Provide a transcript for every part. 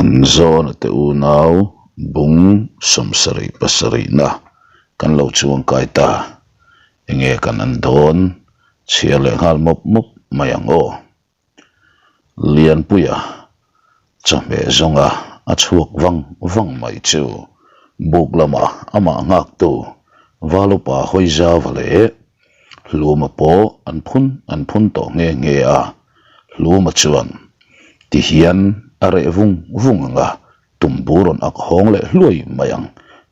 Thanzawna te unau bung sawmsarih pasarihna kan lo chuangkai ta. Enge kan an dawn chhiar leh nghal mawp mawp mai ang aw. Lianpuia chawhmeh zawnga a chhuak vang vang mai chu buk lamah amah nghaktu Valupa Hawizava leh Hluma pawh an phun an phun tawh nghe nghe a, Hluma chuan tihian a reh vung vung ang a, tumbu rawn ak hawng leh hluai mai ang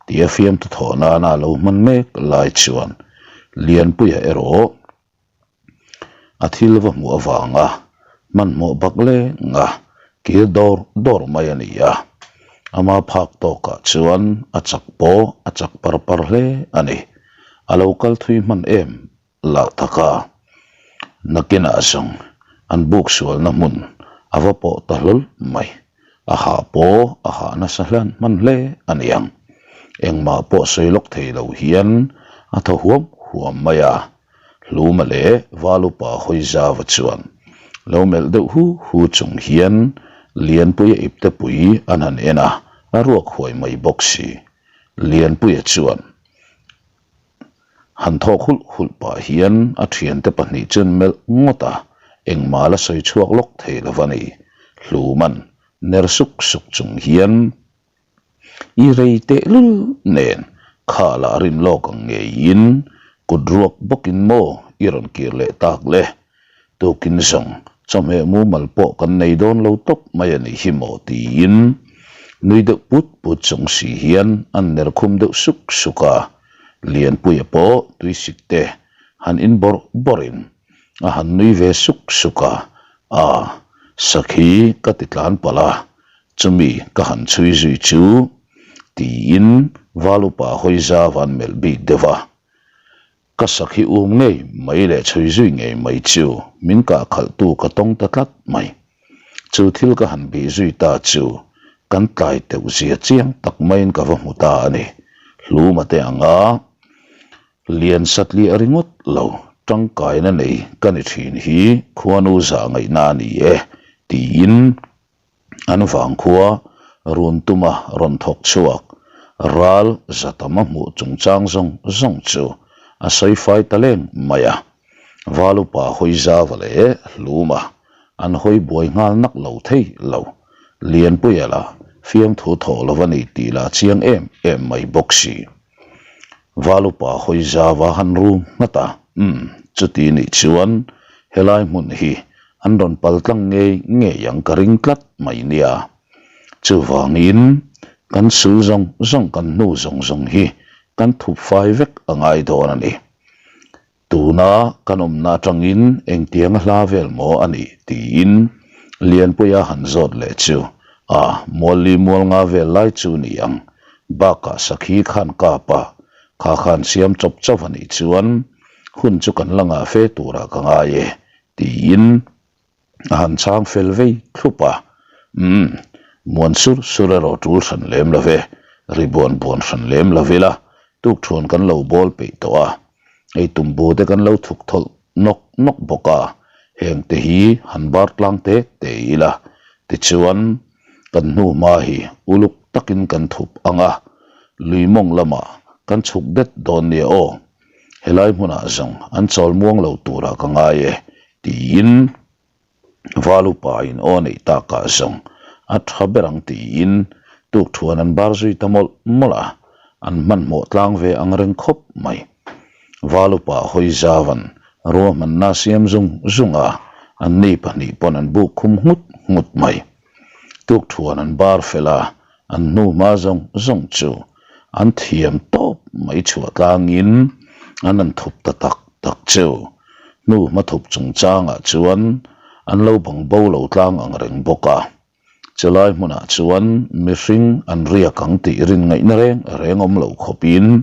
tia fiamtu thawh nana a lo hman mek lai chuan Lianpuia erawh A thil va hmuh avanga hmanhmawh bak lenga kir dawr dawr mai a ni a, ama phak tawkah chuan a chak pawh a chak par par hle a ni. A lo kal thui hman em lah tak a, nakinah zawng an buk sualna hmun a va pawh ta hlawl mai. A hah pawh a hah nasa hlan hman hle a ni ang. Engmah pawh sawi lawk thei lo hian a thaw huam huam mai a. Hluma leh Valupa Hawizava chuan lo melh deuh hu hu chung hian Lianpuia iptepui an han en a, a ruak huai mai bawk si. Lianpuia chuan han thawk hulh hulh pah hian a thiante pahnih chuan melh ngawt a, engmah la sawi chhuak lawk thei lo va ni. Hluman ner suk suk chung hian I rei tehlul nen kha lah rin lawk ang ngeiin kut ruak bawkin maw i rawn kir leh tak le? Tukin zawng chawhmeh mumal pawh kan nei dawn lo tawp mai a nih hi maw tiin nui deuh put put chung si hian an ner khum deuh suk suk a, Lianpuia pawh tuisik te han in bawrh bawrhin a han nui ve suk suk a, a sakhi ka ti tlan palh a. Chumi ka han chhui zui chu tiin Valupa hawi zau an melh bik deuh a. Ka sakhi um ngei mai leh chhui zui ngei mai chu min kah khalhtu ka tawng ta tlat mai. Chu thil ka han bih zui ta chu kan tlai teuh zia chiang tak maiin ka va hmu ta a ni. Hluma te anga lian satliah ringawt lo tangkaina nei ka ni thin hi khuanu zah ngaihna a ni e tiin An vangkhua run tuma rawn thawk chhuak ral zatama hmuh chungchang zawng zawng chu a sawi fai ta leng mai a. Valupa hawi zava leh hluma an hawi buai nghal nak lo thei lo. Lianpuia lah fiamthu thawh lo a ni tih lah chiang em em mai bawk si. Valupa hawi zava han rum nghat a, Umm, chuti nih chuan helai hmun hi An rawn pal tlang ngei ngei ang ka ring tlat mai nia. Chuvangin kan sul zawng zawng kan hnu zawng zawng hi kan thup fai vek a ngai dawn a ni. Tuna kan awmna atangin engtianga hla vel maw a nih tiin Lianpuia han zawt leh chu a Mualli mual nga vel lai chu ni ang. Bakah sakhi khan kap a, kha khan siam chawp chauh a nih chuan hun chu kan la ngah fe turah ka ngai e. Tiin a han chhang fel vei thlup a, Umm, muan sur sur erawh tul hran lem lo ve, ri buan buan hran lem lo ila, tukthuan kan lo bawl peih tawh a, hei tumbu te kan lo thuk thawlh nawk nawk bawk a, heng te hi han bar tlang te te ila, tichuan kan hnu hma hi uluk takin kan thup ang a, lui mawng lamah kan chhuk det dawn nia aw. Helai hmunah zawng an chawl muang lo turah ka ngai e, tiin Valupa in aw neih takah zawng a tha ber ang tiin tukthuan an bar zui ta mawlh mawlh a, an hmanhmawh tlang ve ang reng khawp mai. Valupa hawi zauvan ruahmanna siam zung zung a, anni pahnih pawn an buk khum nghut nghut mai. Tukthuan an bar fel a, an hnu hma zawng zawng chu an thiam tawp mai chhuah tlangin an han thup ta tak tak chu. Hnu hma thup chungchangah chuan an lo bang bo lo tlang ang reng bawk a. Chulai hmunah chuan mihring an riak ang tih rin ngaihna reng reng awm lo khawpin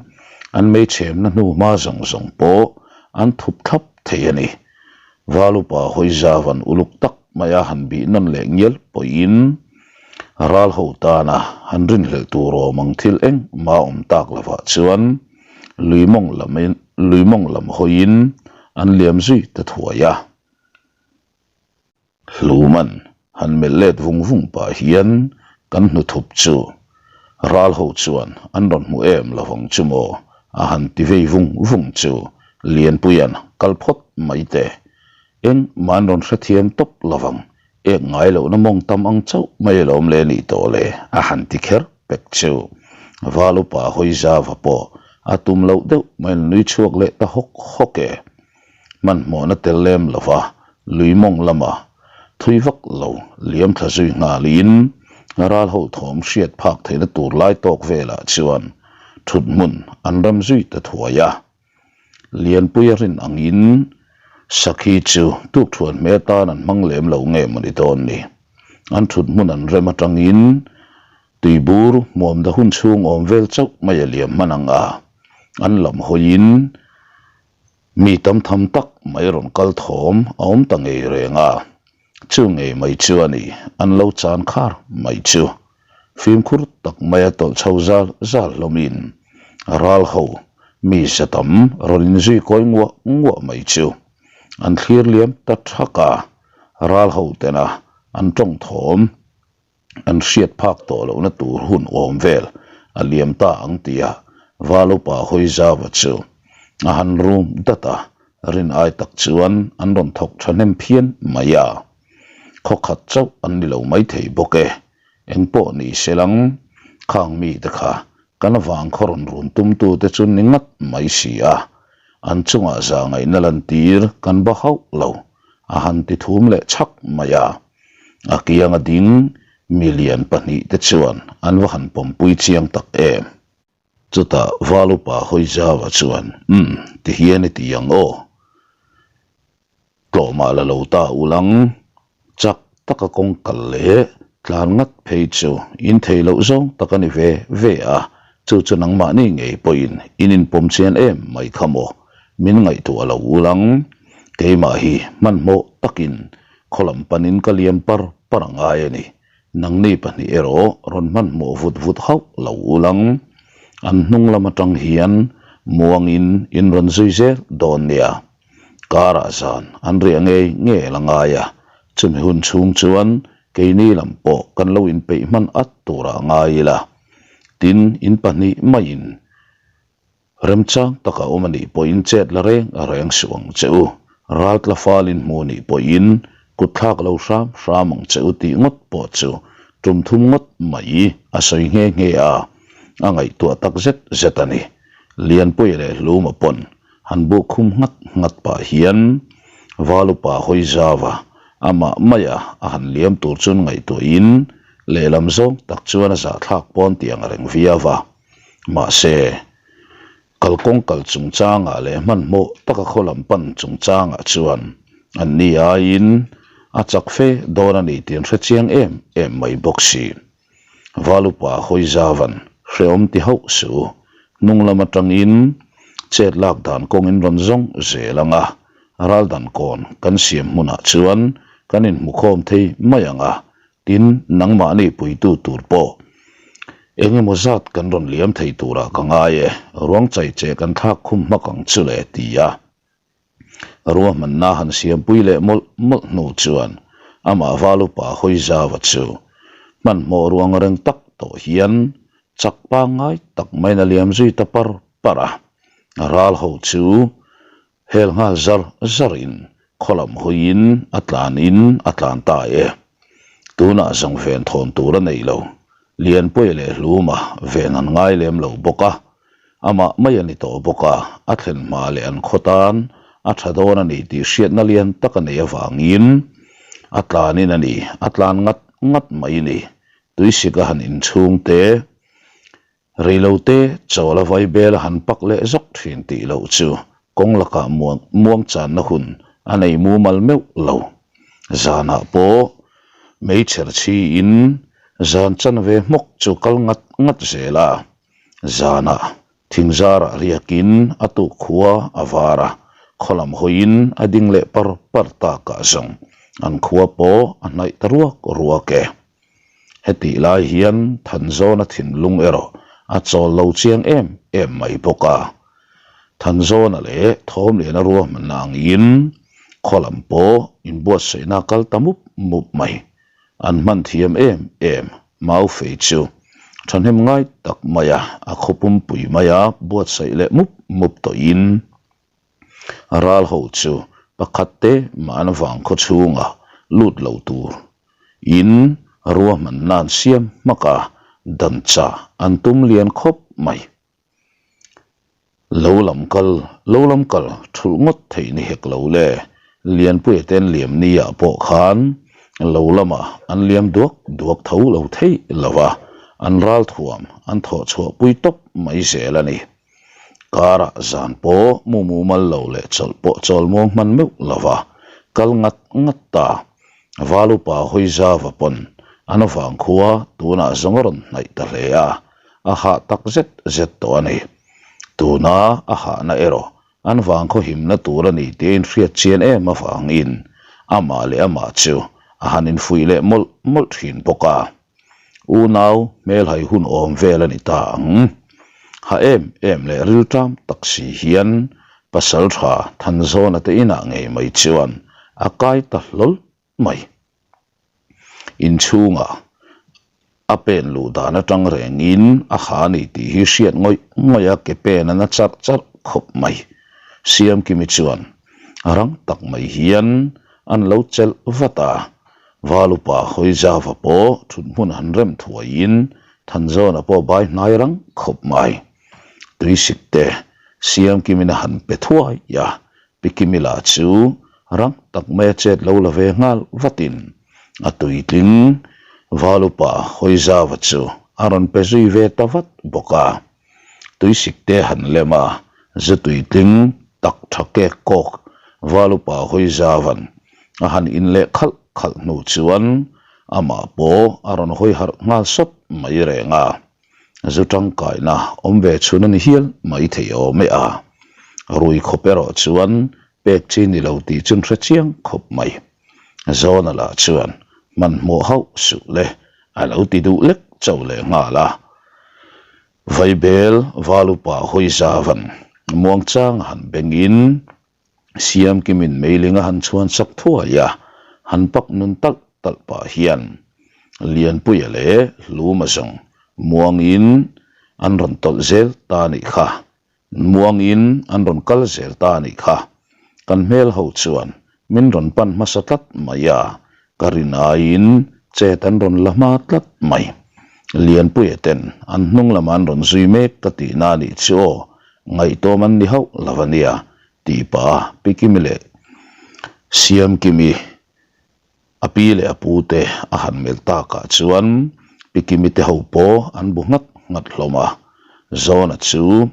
an meichhemna hnu hma zawng zawng pawh an thup thlap thei a ni. Valupa hawi zau an uluk tak mai a han bih nawn leh ngial pawhin ral ho tana han rinhlelh tur awm ang thil engmah awm tak lovah chuan lui mawng lam lui mawng lam hawiin an liam zui ta thuai a. Hluman han melh let vung vung pah hian Kan hnuthup chu ral ho chuan an rawn hmu em lo vang chu maw? A han ti vei vung vung chu Lianpuia'n kal phawt mai teh. Engmah an rawn hrethiam tawp lo vang, ek ngai lohna mawng tam ang chauh mai alawm le nih tawh le a han ti kher pek chu. Val upa hawi zava pawh a tum loh deuh mai an nui chhuak leh ta hawk hawk e. Hmanhmawhna tel lem lova lui mawng lama thui vak lo liam thla zui nghalin ral ho thawm hriat phak theihna tur lai tawk velah chuan thut hmun an rem zui ta thuai a. Lianpuia rin angin Sakhi chu tukthuan hmel tan an hmang lem lo nge mawni dawn ni. An thut hmun an rem atangin tuibur hmuamda hun chhung awm vel chauh mai a liam hman ang a, an lam hawiin Mi tam tham tak mai rawn kal thawm a awm ta ngei reng a, chu ngei mai chu a ni, an lo chan khar mai chu. Fimkhur tak maia tawlh chho zal zal hlawmin ral ho mi za tam rawn inzui kawi nguah nguah mai chu an thlir liam ta thak a, ral ho tena an tawng thawm An hriat phak tawh lohna tur hun awm vel a liam ta ang tia Val upa hawi zauva chu a han rum dat a, rin ai tak chuan an rawn thawk thahnem phian mai a. Khaw khat chauh an ni lo maithei bawk e, engpawh ni se lang khang mite kha kan vangkhaw rawn run tumtute chu ni ngat mai si a, an chungah zahngaihna lantir kan ba hauh lo a han ti thum leh chhak mai a. A kianga ding milian pahnihte chuan an va han pawmpui chiang tak em? Chutah Val upa Hawizaua chuan, Umm, tihian i ti ang aw. Tlawhmah la lo ta ulang, chak taka kawng kal leh tlan ngat phei chu in thei loh zawng tak a ni ve ve a, chu chu nangmahni ngei pawhin in inpawm chian em mai kha maw? Min ngaihtuah lo ulang, keimah hi hmanhmawh takin Khaw lam panin ka liam par par a ngai a ni. Nangni pahnih erawh rawn hmanhmawh vut vut hauh lo ulang. An hnung lam atang hian muangin in rawn zui zel dawn nia. Karah zan an riah ngei ngei la ngai a, chumi hun chhung chuan keini lam pawh kan lo inpeih hman at turah ngai ila. Tin, in pahnih maiin Remchang taka awm a nih pawhin chet la reng reng suh ang che u. Raltla falin hmu nih pawhin kut thlak lo hram hram ang che u tih ngawt pawh chu tum thum ngawt mai a sawi nghe nghe a, a ngaihtuah tak zet zet a ni. Lianpuia leh Hluma pawn han buk khum nghat nghat pah hian Valupa hawi zau a, amah maia a han liam tur chuan ngaihtuahin lehlam zawng tak chuan a zahthlak pawn tih ang reng viau a. Mahse, kalkawng kal chungchangah leh hmanhmawh taka khaw lam pan chungchangah chuan an ni aiin a chak fe dawn a ni tih an hre chiang em em mai bawk si. Valupa hawi zauvan hrehawm ti hauh suh u, hnung lam atangin chet lak dan kawngin rawn zawng zel ang a, ral dan kawn kan siam hmunah chuan kan inhmukhawm thei mai ang a, Tin, nangmahni puitu tur pawh eng emaw zat kan rawn liam thei turah ka ngai e, ruang chai che kan thlak khum hmak ang chu le, ti a. Ruahmanna han siampui leh mawlh mawlh hnu chuan amah val upa hawi zauva chu hmanhmawh ruang reng tak tawh hian chak pangngai tak maiin a liam zui ta par par a. Ral ho chu Hel nghal zar zar in khaw lam hawiin a tlan in a tlan ta e. Tunah zawng ven thawn tur a nei lo. Lianpuia leh Hluma ven an ngai lem lo bawk a. Amah mai a ni tawh bawk a, a thlen hma leh an khaw tan a tha dawn a ni tih hriatna lian tak a neih avangin a tlan in a ni, a tlan ngat ngat mai ni. Tuisik a han inchhung te. Reilote chawl a vai bel a han pak leh zawk thin tih loh chu kawng lakah muang muang channa hun a nei mumal meuh lo. Zanah pawh meichher chhiin zan chan ve hmawk chu kal ngat ngat zel a. Zanah thingzarah riakin a tuk khua a var a, khaw lam hawiin a ding leh par par takah zawng an khua pawh a hnaih ta ruak ruak e. Hetih lai hian Thanzawna thinlung erawh a chawl lo chiang em em mai bawk a. Thanzawna leh Thawmliana ruahmanna angin khaw lam pawh inbuatsaihna a kal ta mup mup mai. An hman thiam em em. Maufei chu thahnem ngai tak maia a khaw pumpui maia buatsaih leh mup mup tawhin ral ho chu pakhat te mah an vang khaw chhungah lut lo tur in ruahmanna an siam hmak a, dan chah an tum lian khawp mai. Lo lam kal, lo lam kal thulh ngawt theih ni hek lo le, Lianpuia te an liam ni ah pawh khan lo lamah an liam duak duak tho lo theih lo va, an ralthuam an thawh chhuah pui tawp mai zel a ni. Karah zan pawh mu mumal lo leh chawlh pawh chawl muang hman meuh lo va, kal ngat ngat ta. Valupa Hawizava pawn an vangkhua tunah zawng a rawn hnaih ta hle a. A hah tak zet zet tawh a ni. Tuna a hahna erawh an vangkhaw himna tur a ni tih a inhriat chian em avangin amah leh amah chu a han infuih leh mawlh mawlh thin bawk a. Unau hmelhai hun awm vel a ni ta ang. Ha em em leh rilṭam tak si hian pasal tha Thanzawna te inah ngei mai chuan a kai ta hlawl mai. Inchhungah a pen luh dan atang rengin a ha a ni tih hi hriat ngawih ngawih a ke pen a na charh charh khawp mai. Siamkimi chuan rang tak mai hian an lo chelh vat a, Valupa Hawizava pawh thut hmun han rem thuaiin Thanzawna pawh bai hnai rang khawp mai. Tuisik te Siamkimin a han pe thuai a, Pi Kimila chu rang tak maia chet lo la ve nghal vatin a tuitling Valupa Hawizava chu a rawn pe zui ve ta vat bawk a. Tuisik te han lem a, zu tuitling tak tha kek kawk Valupa Hawizavan a han in leh khalh khalh hnu chuan amah pawh a rawn hawi harh nghal sawt mai reng a. Zu tangkaina awm ve chhun a ni hial mai thei awm e a. Rui khawp erawh chuan pek chi ni lo tih chu an hre chiang khawp mai. Zawna lah chuan hmanhmawh hauh suh le a lo ti duh lek chauh leh nghal a. Vaibel Valupa Hawizavan muangchang a han bengin Siamkimin meiling a han chhuan sak thuai a, han pak nun talh talh pah hian Lianpuia leh Hluma zawng muangin an rawn tawlh zel ta a nih kha, muangin an rawn kal zel ta a nih kha. Kan hmel ho chuan min rawn pan hmasa tlat mai a, ka rin aiin chet an rawn la hma tlat mai. Lianpuia ten an hnung lamah an rawn zui mek ka tihna a nih chu aw, Ngaihtuam an ni hauh lo a nia, tih pah a Pi Kimi leh Siamkimi, a pi leh a pu te a han melh takah chuan Pi Kimi te ho pawh an bu nghat nghat hlawm a. Zawna chu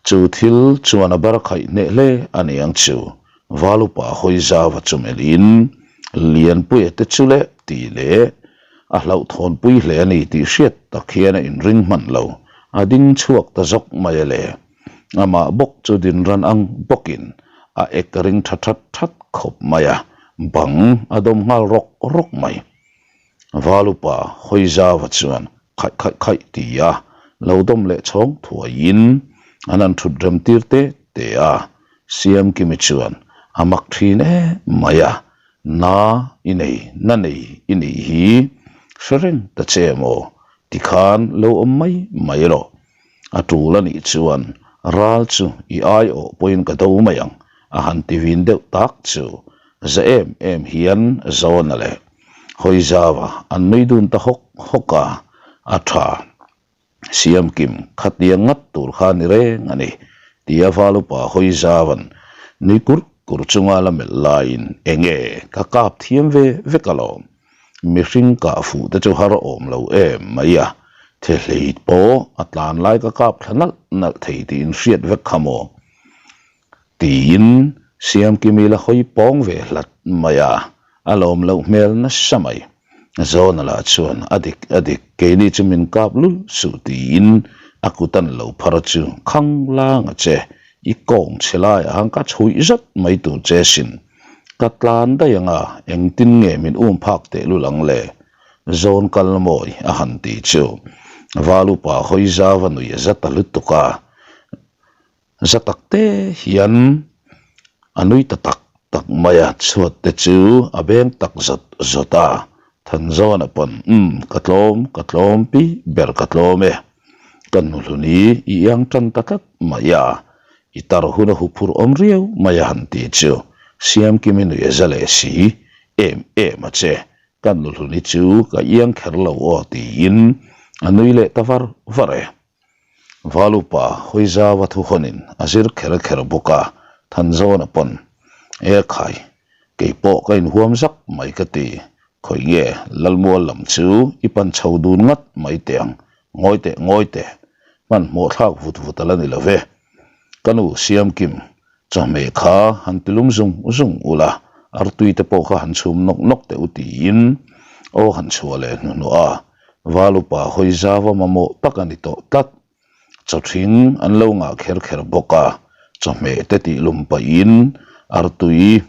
chu thil chuan a bar khaih hneh hle a ni ang chu, Valupa Hawizava chu melhin Lianpuia te chu leh tih leh A hlauhthawnpui hle a ni tih hriat tak hian a inring hman lo. A ding chhuak ta zawk mai a le. Amah bawk chu din ran ang bawkin a ek ring tha that that khawp mai a, bang a dawm nghal rawk rawk mai. Valupa Hawizava chuan khaih khaih khaih ti a lo dawm leh chhawng thuaiin an han thut rem tir te te a. Siamkimi chuan a mak thin em mai a, Na i nei, na nei i nih hi hre reng ta che maw? Tikhan lo awm mai mai rawh. A tul a nih chuan ral chu i aiawh pawhin ka do mai ang a han ti vin deuh tak chu za em em hian Zawna leh Hawizava an nui dun ta hawk hawk a, a tha. Siamkim khatiang ngat tur kha ni reng a ni, tia Valupa hawi zauan nui kur kur chunga la melh laiin enge ka kap thiam ve vek alawm, mihring kah fuh te chu har awm lo em mai a, thehleit pawh a tlan lai ka kap thla nalh nalh thei tih in hriat vek kha maw? Tiin Siamkimi la hawi pawng ve hlat mai a, a lawm loh hmel nasa mai. Zawna lah chuan a dik a dik, keini chu min kap lul suh tiin a kut an lo phar chu khang lang a che, i kawng chhe laiah khan ka chhuih zat mai tur che sin. Ka tlan daih ang a, engtin nge min um phak teh lul ang le? Zawn kal mawi a han ti chu Valupa hawi zau a nui a za ta lutuk a. Za tak te hian a nui ta tak tak mai a, chhuat te chu a beng tak zawt zawt a. Thanzawna pawn, Umm, ka tlawm, ka tlawm pi ber ka tlawm e. Ka nuhluni i iang tan ta tlat mai a, i tar hun a huphurh awm riau mai a han ti chu Siamkimi nui a za leh si em em a che. Ka nuhluni chu ka iang kher lo aw tiin a nui leh ta var var e. Valupa Hawizaua thuhawnin a zir kher kher bawk a, Thanzawna pawn, E khai, kei pawh ka inhuam zak mai ka ti, khawi nge Lalmual lam chu i pan chho dun ngat mai teh ang, ngawi teh ngawi teh, hmanhmawh thlak vut vut a la ni lo ve. Ka nu Siamkim, chawhmeh kha han ti lum zung zung ula, artui te pawh kha han chhum nawk nawk teh u tiin aw han chhuah leh hnuhnawh a, Val upa hawi zau a mamawh tak a ni tawh tlat. Chawthing an lo ngah kher kher bawk a, chawhmeh te tih lum pahin artui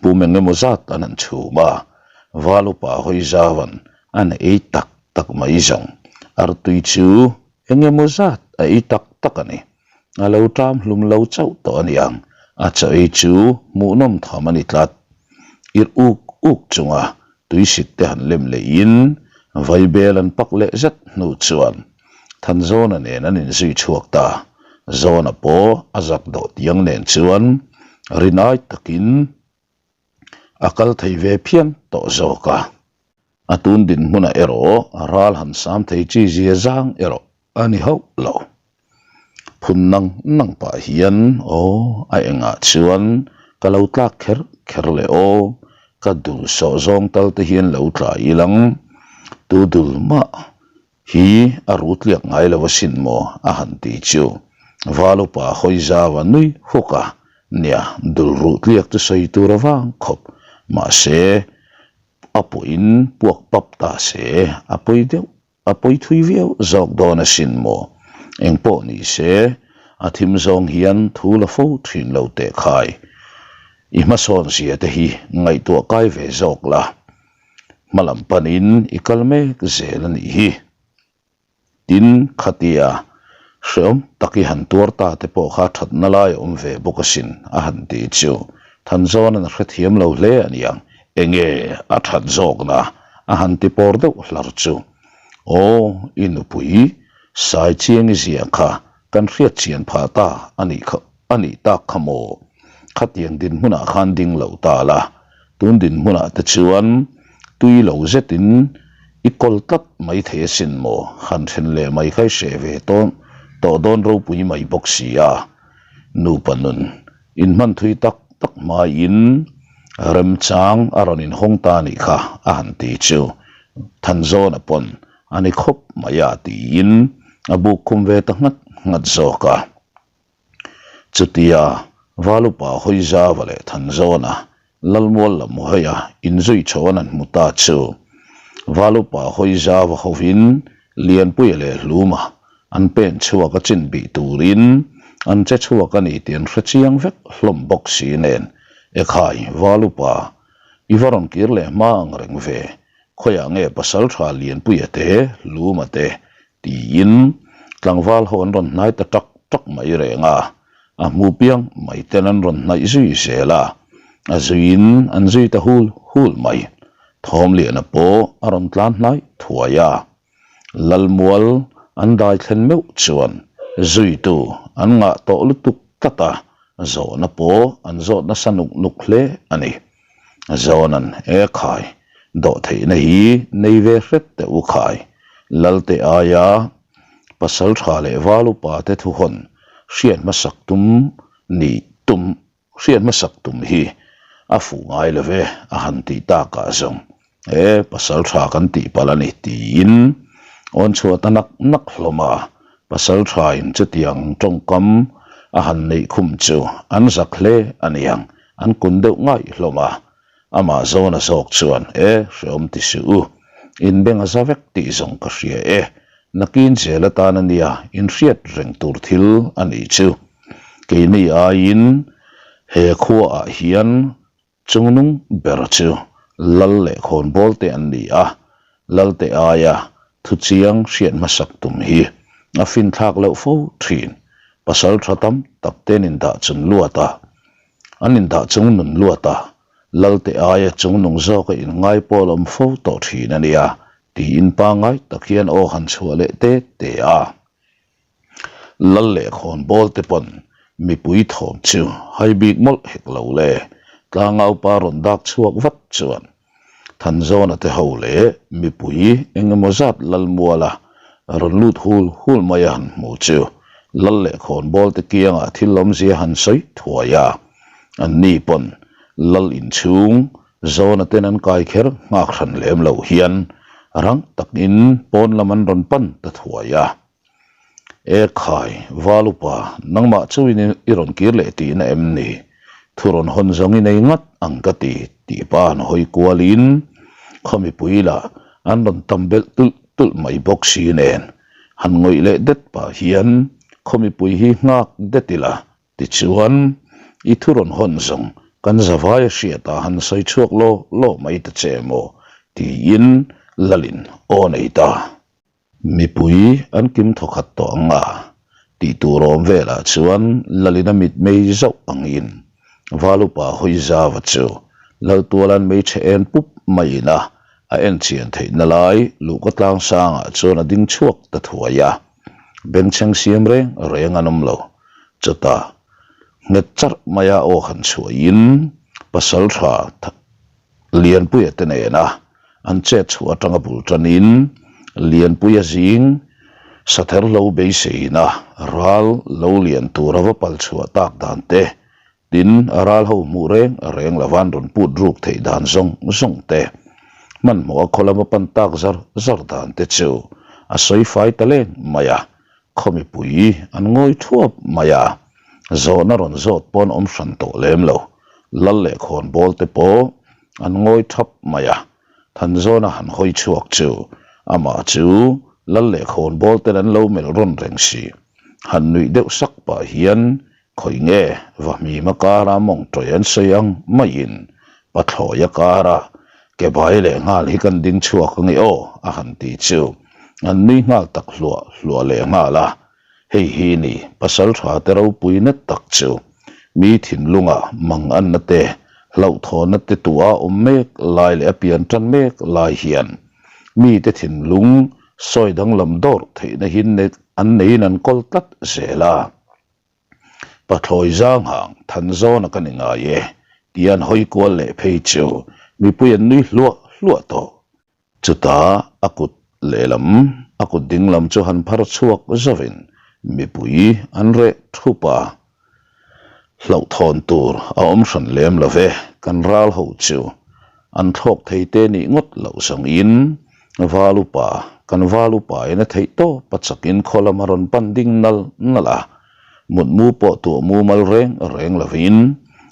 pum eng emaw zat an han chhum a, val upa hawi zauan an ei tak tak mai zawng. Artui chu eng emaw zat a ei tak tak a ni. A lo ṭam hlum lo chauh tawh a niang, a chaw ei chu hmuhnawm tham a ni tlat. Irh uk uk chunga tuisit te han lem lehin vaibel an pak leh zet hnu chuan Thanzawna nen an inzui chhuak ta. Zawna pawh a zak dawh tiang nen chuan rinai takin a kal thei ve phian tawh zawk a. A tun dinhmunah erawh ral han sam thei chi zia zang erawh a ni hauh lo. Phun nang nang pah hian aw a engah chuan ka lo tlak kher kher leh aw, ka dul sawh zawng tal te hian lo tla ilang, tu dul mah hi a ru tliak ngai lo asin maw a han ti chu Val upa hawi zau a nui huk a, nia dul ruh tliak chu sawi tur a vang khawp, mahse a pawhin puak pap ta se a pawi deuh A pawi thui viau zawk dawn asin maw? Eng pawh ni se, a thim zawng hian thu la fo thin lo teh khai. I hmasawn zia te hi ngaihtuah kai ve zawk la. Hma lam panin i kal mek zel a nih hi. Tin, khatia Hreawm tak i han tuar ta te pawh kha thatna lai a awm ve bawk asin, a han ti chu Thanzawna'n a hrethiam lo hle a niang. Enge a that zawkna a han ti pawr deuh hlar chu. Aw, i nupui Saichiangi zia kha kan hriat chian phah ta a nih kha. A nih tak kha maw? Khatiang dinhmunah khan ding lo ta la, tun dinhmunah te chuan tui lo zetin i kawl tlat mai thei asin maw? Han then leh mai kha i hreh ve tawn tawh dawn ropui mai bawk si a. Nupa nun inhman thui tak tak hmaiin remchang a rawn inhawng ta nih kha a han ti chu Thanzawna pawn a ni khawp mai a tiin a buk khum ve ta nghat nghat zawk a. Chutia Valupa Hawizava leh Thanzawna Lalmual lam hawia inzui chho an han hmu ta chu Valupa Hawizava hovin Lianpuia leh Hluma an pen chhuak a chin bih turin an che chhuak a ni tih an hre chiang vek hlawm bawk si nen, Ekhai, Valupa, i va rawn kir leh hma ang reng ve, khawiah nge Pasaltha Lianpuia te, Hluma te Tiin tlangval ho an rawn hnai ta tak tak mai reng a, a hmu piang mai ten an rawn hnaih zui zel a, a zuiin an zui ta hul hul mai. Thawmliana pawh a rawn tlan hnai thuai a, Lalmual an dai thlen meuh chuan zuitu an ngah tawh lutuk tlat a, zawhna pawh an zawt nasa nuk nuk hle a ni. Zawnan, E khai, dawhtheihna hi nei ve hret teh u khai, Lalte aia pasal tha leh val upa te thuhawn hriat hmasak tum nih tum hriat hmasak tum hi a fuh ngai lo ve a han tih takah zawng E pasal tha kan tih palh a ni tiin awn chhuah ta nak nak hlawm a, pasal thain chutiang tawngkam a han neih khum chu an zak hle a niang, an kun deuh ngaih hlawm a. Amah zawna zawk chuan E hreawm ti suh u, in beng a za vek tih zawng ka hria e, nakin zel atan a nia inhriat reng tur thil a nih chu. Keini aiin he khuaah hian Chungnung ber chu lal leh khawnbawl te an ni a, lalte aia thuchiang hriat hmasak tum hi a finthlak loh fo thin. Pasal tha tam tak te an indah chung luat a, an indah chung nun luat a. Lalte aia chungnung zawka inngai pawl awm fo tawh thin a nia, tiin pangngai tak hian aw han chhuah leh te te a. Lal leh khawnbawl te pawn mipui thawm chu hai bik mawlh hek lo le, tlangaupa rawn dak chhuak vat chuan Thanzawna te ho leh mipui eng emaw zat Lalmuala rawn lut hul hul mai a han hmu chu Lal leh khawnbawl te kiangah thil awmzia han sawi thuai a, anni pawn Lal inchhung Zawna ten an kai kher nghak hran lem lo hian rang takin pawn lam an rawn pan ta thuai a. E khai, Val upa, nangmah chuin i rawn kir leh tihna em ni? Thu rawn hawn zawng i nei ngat ang ka ti, tih pa an hawi kualin khaw mipui lah an rawn tam belh tulh tulh mai bawk si nen han ngawih leh det pah hian khaw mipui hi nghak det ila Tichuan, i thu rawn hawn zawng kan zavai a hriat a han sawi chhuak law law mai ta che maw? tiin Lalin aw nei ta. Mipui an kim thawkhat tawh ang a, tih tur awm velah chuan Lalin a mitmei zauh angin Valupa Hawizava chu Laltuala'n meichhe en pup maiin a a enchian theihna lai luhka tlangsangah chuan a ding chhuak ta thuai a. Bengchheng siam reng reng an awm lo. Chutah nghet charh maia aw han chhuahin pasal tha Lianpuia te nena an chet chhuah atanga bul tanin Lianpuia zing sather lo beiseina ral lo lian tura va pal chhuah tak dan te Tin, a ral ho hmuh reng reng lova an rawn put ruk theih dan zawng zawng te, hmanhmawh a khaw lama pan tak zar zar dan te chu a sawi fai ta leng mai a, khaw mipui an ngawi thuap mai a, zawhna rawn zawt pawn awm hran tawh lem lo, lal leh khawnbawl te pawh an ngawi thap mai a, Thanzawna han hawi chhuak chu amah chu lal leh khawnbawl ten an lo melh rawn reng si, han nuih deuh sak pah hian Khawi nge Vahmima kara mawng tawih an sawi ang maiin Pathlawia kara ke bai leh nghal hi kan ding chhuak ange aw a han ti chu an nui nghal tak hluah hluah leh nghal a. Hei hi ni pasal tha te ropui na tak chu mi thinlunga mang anna te hlauhthawnna te tua awm mek lai leh a pian tan mek lai hian mite thinlung sawi danglam dawrh theihna hi an neiin an kawl tlat zel a. Pathlawi Zanghang Thanzawna ka ni ngai e tih an hawi kual leh phei chu mipui an nui hluah hluah tawh. Chutah a kut lehlam, a kut dinglam chu han phar chhuak zauhin mipui an reh thup a. Hlauhthawn tur a awm hran lem lo ve, kan ral ho chu an thlawk thei te nih ngawt loh zawngin Val upa, kan val upa in a theih tawp a chakin khaw lam a rawn pan ding nal nal a, mutmu pawh tuah mumal reng reng lovin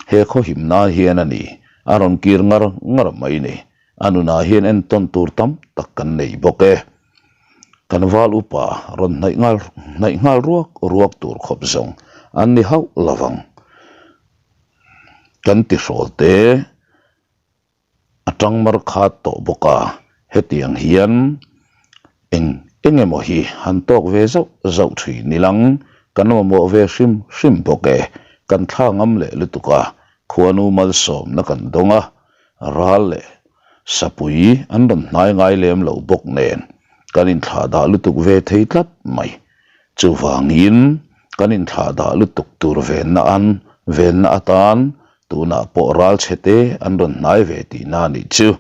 he khaw himna hian a ni a rawn kir ngar ngar mai ni. A nunah hian entawn tur tam tak kan nei bawk e. Kan val upa rawn hnaih nghal hnaih nghal ruak ruak tur khawp zawng an ni hauh lovang. Kan tihrawl te. A tang mar khat tawh bawk a, hetiang hian eng eng emaw hi han tawk ve zauh zauh thin ilang kan mamawh ve hrim hrim bawk e, kan thla ngam leh lutuk a, khuanu malsawmna kan dawng a, ral leh sapui an rawn hnai ngai lem lo bawk nen kan inthlah dah lutuk ve thei tlat mai. Chuvangin kan inthlah dah lutuk tur venna an venna atan Tunah pawh ral chhe te an rawn hnai ve tihna a nih chu.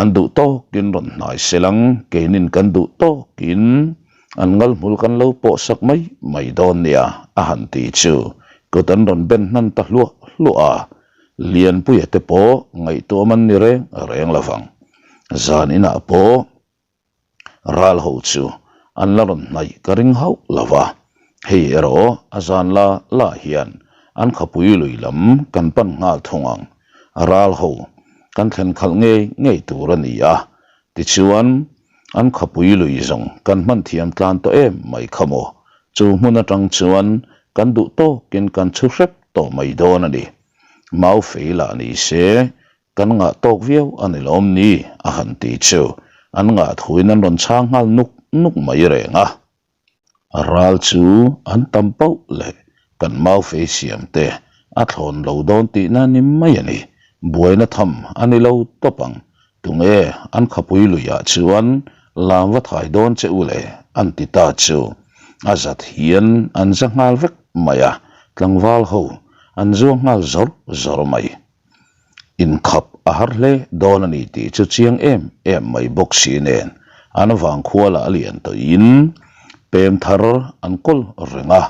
An duh tawkin rawn hnai selang, keinin kan duh tawkin an ngalhmul kan lo pawh sak mai mai dawn nia a han ti chu kut an rawn ben hnan ta hluah hluah a, Lianpuia te pawh ngaihtuah man ni reng reng lovang. Zan inah pawh Ral ho chu an la rawn hnaih ka ring hauh lo va, hei erawh a zan la la hian an khawpui lui lam kan pan nghal thung ang. Ral ho kan thlen khalh ngei ngei tur a ni a, tichuan an khawpui lui zawng kan hman thiam tlan tawh em mai kha maw, chu hmun atang chuan kan duh tawkin kan chhu hrep tawh mai dawn a ni. Mau fei lah ni se Kan ngah tawk viau a ni lawm ni? a han ti chu an ngah thuin an rawn chhang nghal nuk nuk mai reng a. Ral chu an tam pauh leh kan mau fei siam te a thlawn lo dawn tihna ni mai a ni. Buaina tham a ni lo tawp ang. Tunge an khapui luiah chuan lam va thai dawn che u le? an ti ta chu. A zat hian an za nghal vek mai a, tlangval ho an zuang nghal zawr zawr mai. Inkhap a har hle dawn a ni tih chu chiang em em mai bawk si nen an vangkhua lah a lian tawhin pem thar an kawl reng a,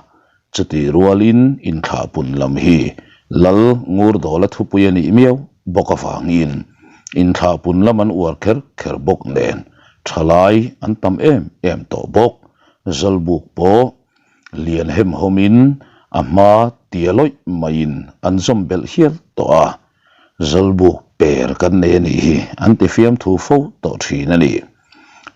chutih rualin inthlahpun lam hi Lal Ngurdawla thupui a nih miau bawk avangin inthlahpun lam an uar kher kher bawk nen thalai an tam em em tawh bawk. Zawlbuk pawh Lian hem hawmin a hma tia lawih maiin an zawm belh hial tawh a, Zawlbuk per kan nei a nih hi an ti fiamthu fo tawh thin a ni.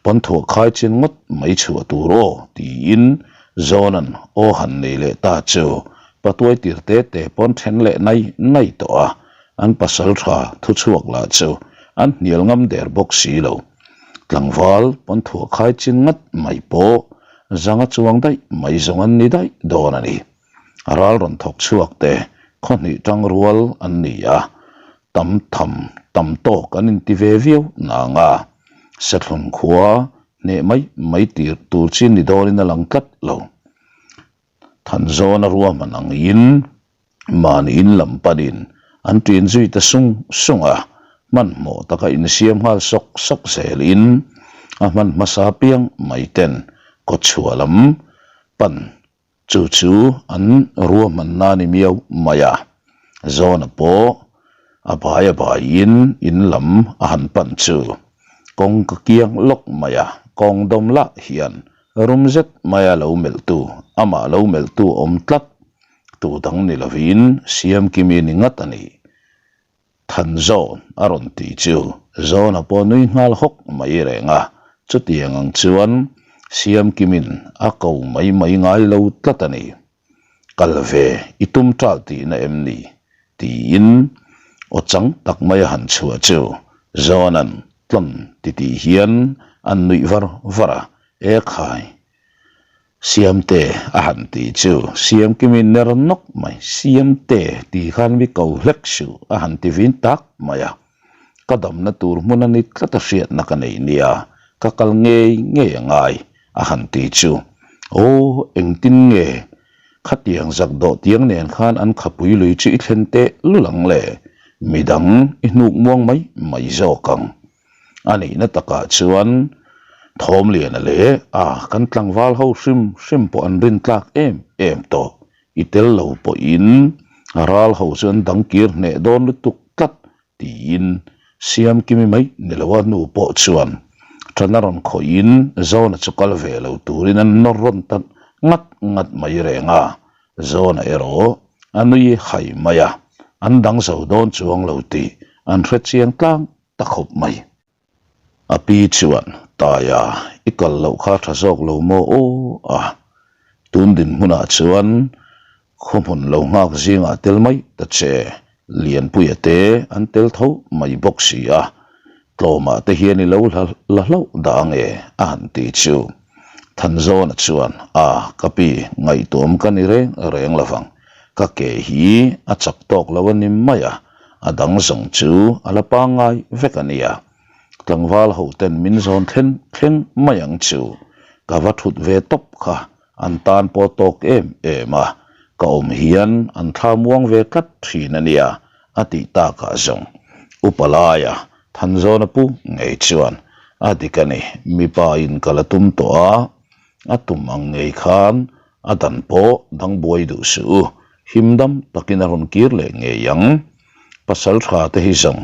Pawnthuah khai chin ngawt mai chhuah tur aw tiin Zawnan aw han nei leh ta chu patuai tir te te pawn then leh nai nai tawh a, an pasal tha thuchhuak lah chu an hnial ngam der bawk si lo. Tlangval pawnthuah khai chin ngat mai pawh zanga chuang daih mai zawng an ni daih dawn a ni. Ral rawn thawk chhuak te khaw hnih tang rual an ni a, tam tham tam tawk an inti ve viau nang a, Sethlun khua hneh mai mai tir tur chi ni dawnin a lang tlat lo. Thanzawna ruahman angin mahni in lam panin an ṭin zui ta sung sung a, hmanhmawh taka insiam nghal sawk sawk zelin a hman hmasa piang mai ten kawtchhuah lam pan chu chu an ruahmanna ni miau mai a, Zawna pawh a bai a baiin in lam a han pan chu kawng ka kiang lawk mai a, kawng dawm lah hian Rum zet maia lo melhtu, amah lo melhtu awm tlat tu dang ni lovin Siamkimi ni ngat a ni. Thanzawn a rawn ti chu Zawna pawh nui nghal hawk mai reng a, chutiang ang chuan Siamkimin a ko mai mai ngai lo tlat a ni. Kal ve i tum ṭal tihna em ni? tiin aw chang tak mai a han chhuah chu Zawna'n tlawn titih hian an nuih var var a, E khai! Siamte a han ti chu Siamkimi ner nawk mai, Siamte tih khan mi ko hlek suh a han ti vin tak mai a. Ka damna tur hmun a ni tlat a hriatna ka nei nia, ka kal ngei ngei a ngai a han ti chu. Aw, engtin nge khatiang zak dawh tiang nen khan an khapui lui chu i thlen teh lul ang le, midang i hnuk muang mai mai zawk ang. A nihna takah chuan Thawmliana leh a kan tlangval ho hrim hrim pawh an rintlak em em tawh. I tel lo pawhin ral ho chu an dang kir hneh dawn lutuk tlat tiin Siamkimi mai ni lo a nu pawh chuan ṭan a rawn khawih in Zawna chu kal ve lo turin an nawr rawn ta ngat ngat mai reng a, Zawna erawh a nui hai mai a, an dang zo dawn chuang lo tih an hre chiang tlang ta khawp mai. A pi chuan, Taia, i kal loh kha tha zawk lo maw aw a? Tun dinhmunah chuan khaw hmun lo nghak zingah tel mai ta che, Lianpuia te an tel tho mai bawk si a, tlawmah te hian i lo la hlauh dah ange a han ti chu. Thanzawna chuan, A, ka pi, ngaihtuam ka ni reng reng lovang, ka ke hi a chak tawk lo a ni mai a, A dang zawng chu a la pangngai vek a nia. Tlangval ho ten min zawn thlen thleng mai ang chu. Ka va thut ve tawp kha an tan pawh tawk em em a, ka awm hian an thla muang ve tlat thin a nia a tih takah zawng Upa laia Thanzawna pu ngei chuan a dik a ni, mipa in ka la tum tawh a, a tum ang ngei khan a dan pawh dang buai duh suh u, Him dam takin a rawn kir leh ngei ang. Pasal tha te hi zawng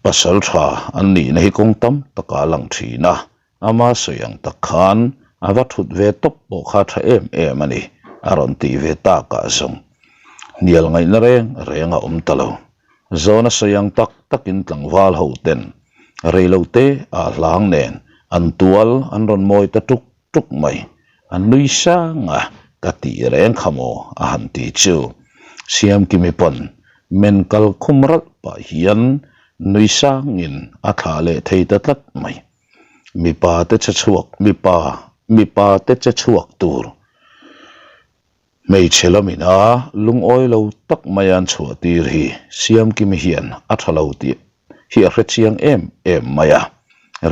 pasal tha an nihna hi kawng tam takah a lang thin a, ama sawi ang tak khan a va thut ve tawp pawh kha tha em em a ni, a rawn tih ve takah zawng hnial ngaihna reng reng a awm ta lo. Zawna sawi ang tak takin tlangval ho ten reilote ah hlang nen an tual an rawn mawi ta tuk tuk mai, a nui sang a, ka tih reng kha maw a han ti chu. Siamkimi pawn men kal khum ralh pah hian nui sangin a thlah leh thei ta tlat mai. Mipa te che chhuak, mipa, mipa te che chhuak tur. Hmeichhe lamina lungawi lo tak mai an chhuah tir hi Siamkimi hian a tha lo tih hi a hre chiang em em mai a,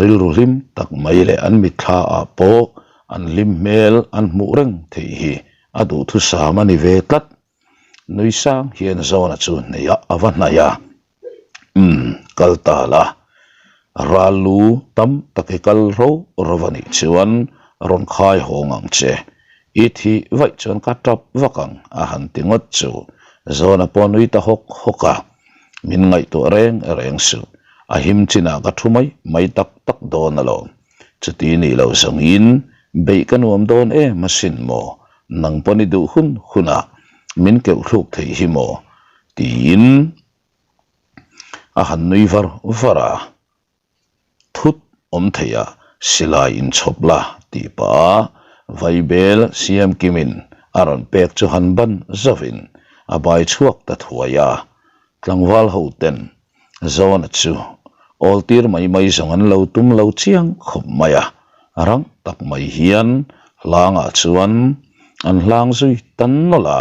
rilru hlim tak mai leh an mitthla ah pawh an hlim hmel an hmuh reng theih hi a duhthusam a ni ve tlat. Nui sang hian Zawna chu hneih a va hnaih a, Umm, kal ta la, ral lu tam tak hi kal ro ro a nih chuan rawn khai hawng ang che, i thih vaih chuan ka tap vak ang a han ti ngawt chu Zawna pawh nui ta hawk hawk a, min ngaihtuah reng reng suh, a him chinah ka thu mai mai tak tak dawn alawm. Chuti nih loh zawngin beih ka nuam dawn em asin maw, nang pawn i duh hun hunah min keuh thluk theih hi maw? tiin a han nui var var a, thut awm theih ah silai inchhawp la tih pah a Vaibel Siamkimin a rawn pek chu han ban zauhin a bai chhuak ta thuai a, tlangval ho ten Zawna chu awl tir mai mai zawng an lo tum lo chiang khawp mai a, rang tak mai hian hlangah chuan an hlang zui ta nawlh a,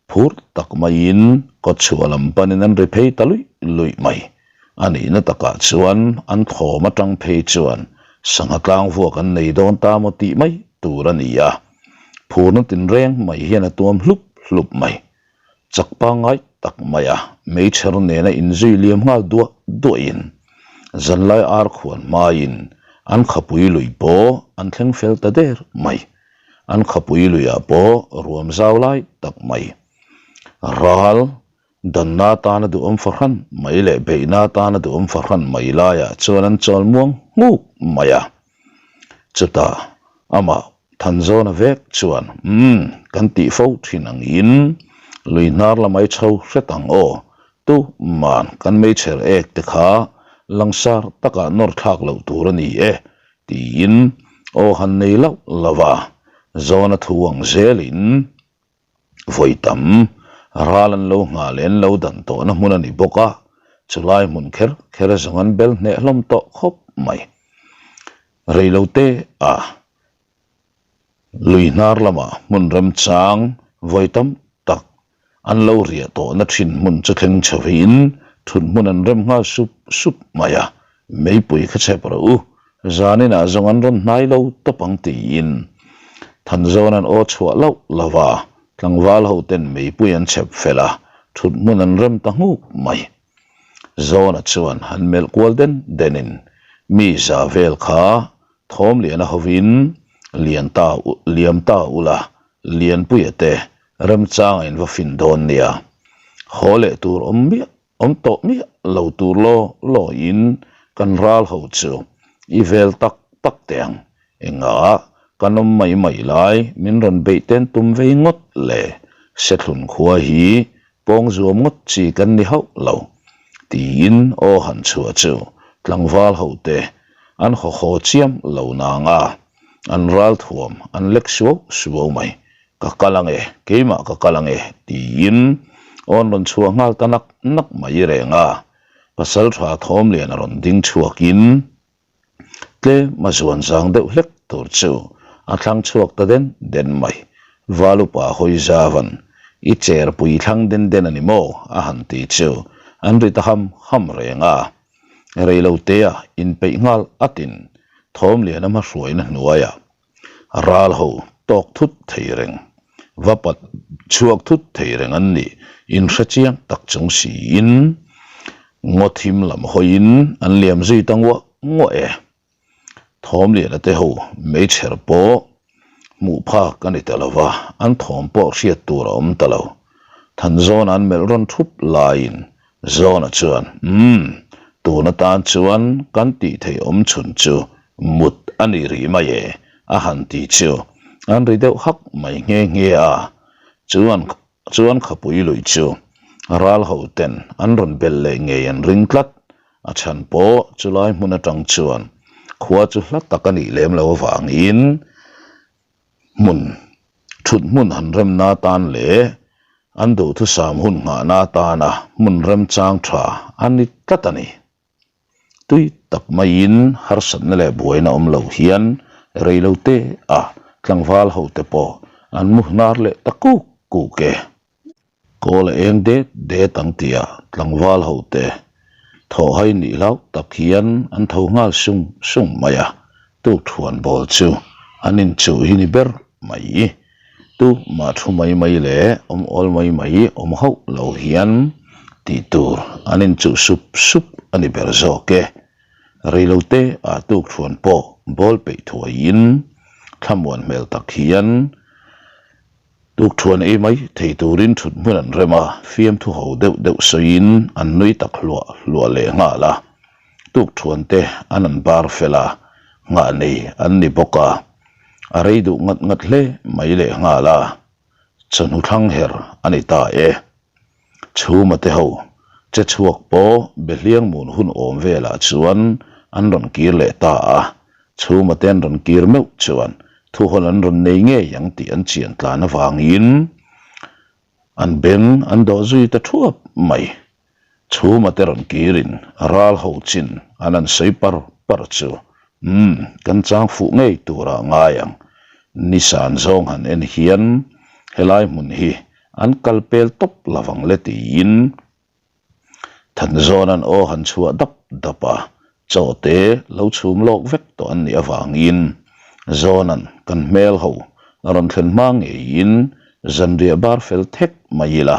phur tak maiin kawtchhuah lam panin an ri phei ta luih luih mai. A nihna takah chuan an thawm atang phei chuan sangha tlangvuak an nei dawn ta maw tih mai tur a ni a, phurna tinreng mai hian a tuam hlup hlup mai. Chak pangngai tak mai a, meichher nena inzui liam nghal duah duahin zanlai ar khuan hmaiin an khapui lui pawh an thleng fel ta der mai. An khapui luiah pawh ruam zau lai tak mai. Ral danna atana duhawm fahran mai leh beihna atana duhawm fahran mai laiah chuan an chawl muang nghuk mai a. Chutah amah Thanzawna vek chuan, Umm, kan tih fo thin angin lui hnar lamai chho hret ang aw, tu man kan meichher ek te kha langsar takah nawr thlak loh tur a ni e, tiin aw han nei lauh lauh a, Zawna thu ang zelin Vawi tam ral an lo nghah leh an lo dan tawhna hmun a ni bawk a, chulai hmun kher kher zawng an bel hneh hlawm tawh khawp mai. Reilote a lui hnar lamah hmun remchang vawi tam tak an lo riah tawhna thin hmun chu thleng chhoin thut hmun an rem nghal sup sup mai a, Meipui kha chep rawh u, zaninah zawng an rawn hnai lo tawp ang tiin Thanzawn an aw chhuah loh lo va, tlangval ho ten meipui an chep fel a, thut hmun an rem ta nghuk mai. Zawna chuan han melh kual den denin mi za vel kha Thawmliana hovin lian ta liam ta ula Lianpuia te remchanga in va fin dawn nia, haw leh tur awm miah Awm tawh miah lo tur law law in kan ral ho chu i vel tak tak teh ang. Engah kan awm mai mai lai min rawn beih ten tum vei ngawt le, Sethlun khua hi pawng zuam ngawt chi kan ni hauh lo tiin aw han chhuah chu tlangval ho te an haw haw chiam lo nang a, an ral thuam an lek suau suau mai. Ka kal ang e, keimah ka kal ang e, tiin awn rawn chhuah nghal ta nak nak mai reng a. Pasal tha Thawmliana rawn ding chhuakin tlem a zuan zang deuh hlek tur chu a thlang chhuak ta den den mai. Valupa hawi zavan, I chair pui thlang den den a ni maw? a han ti chu an ri ta ham ham reng a. Reilotea inpeih nghal atin Thawmliana hmahruaina hnuaiah Ral ho tawk thut thei reng, va pat chhuak thut thei reng an nih inhre chiang tak chung siin ngaw thim lam hawiin an liam zui ta nguah nguah e. Thawmliana te ho meichher pawh hmuh phak a ni ta lo va, an thawm pawh hriat tur a awm ta lo. Thanzawna an melh rawn thup laiin Zawna chuan, Umm, tun atan chuan kan tih theih awm chhun chu mut a ni rih mai e, a han ti chu an ri deuh hak mai nghe nghe a. Chuan chuan khapui lui chu ral ho ten an rawn belh leh ngei an ring tlat. A chhan pawh chulai hmun atang chuan khua chu hla tak a nih lem lo avangin hmun thut hmun han remna atan leh an duhthusam hun nghahna atana hmun remchang tha a ni tlat a ni. Tui tak maiin harsatna leh buaina awm lo hian reilote a tlangval hote pawh an mu hnar leh ta kuk. kuk e. Kawl a eng det det ang tia tlangval ho te thawh hai nih hlauh tak hian an tho nghal sung sung mai a, tukthuan bawl chu an inchuh hi ni ber mai. Tu mah thu mai mai leh awm awl mai mai awm hauh lo hian tih tur an inchuh sup sup a ni ber zawk e. Reilote ah tukthuan pawh bawl peih thuaiin thlamuan hmel tak hian Tukthuan ei mai thei turin thut hmun an rem a, fiamthu ho deuh deuh sawiin an nui tak hluah hluah leh nghal a. Tukthuan te an an bar fel a, nghah nei an ni bawk a, a rei duh ngat ngat hle mai leh nghal a, chawhnu thlang her a ni ta e. Chhuma te ho che chhuak pawh Behliangmun hun awm velah chuan an rawn kir leh ta a, Chhuma te an rawn kir meuh chuan thuhawn an rawn nei ngei ang tih an chian tlan avangin an beng an dawh zui ta thuap mai. Chhuma te rawn kirin ral ho chin an han sawi par par chu, Umm, kan chang fuh ngei turah ngai ang. Nisan zawng han en hian helai hmun hi An kal pel tawp lovang le tiin Thanzawn an aw han chhuah dap dap a, chaw te lo chhum lawk vek tawh an nih avangin Zawnan kan hmel ho a rawn thlen hma ngeiin zanriah bar fel thek mai ila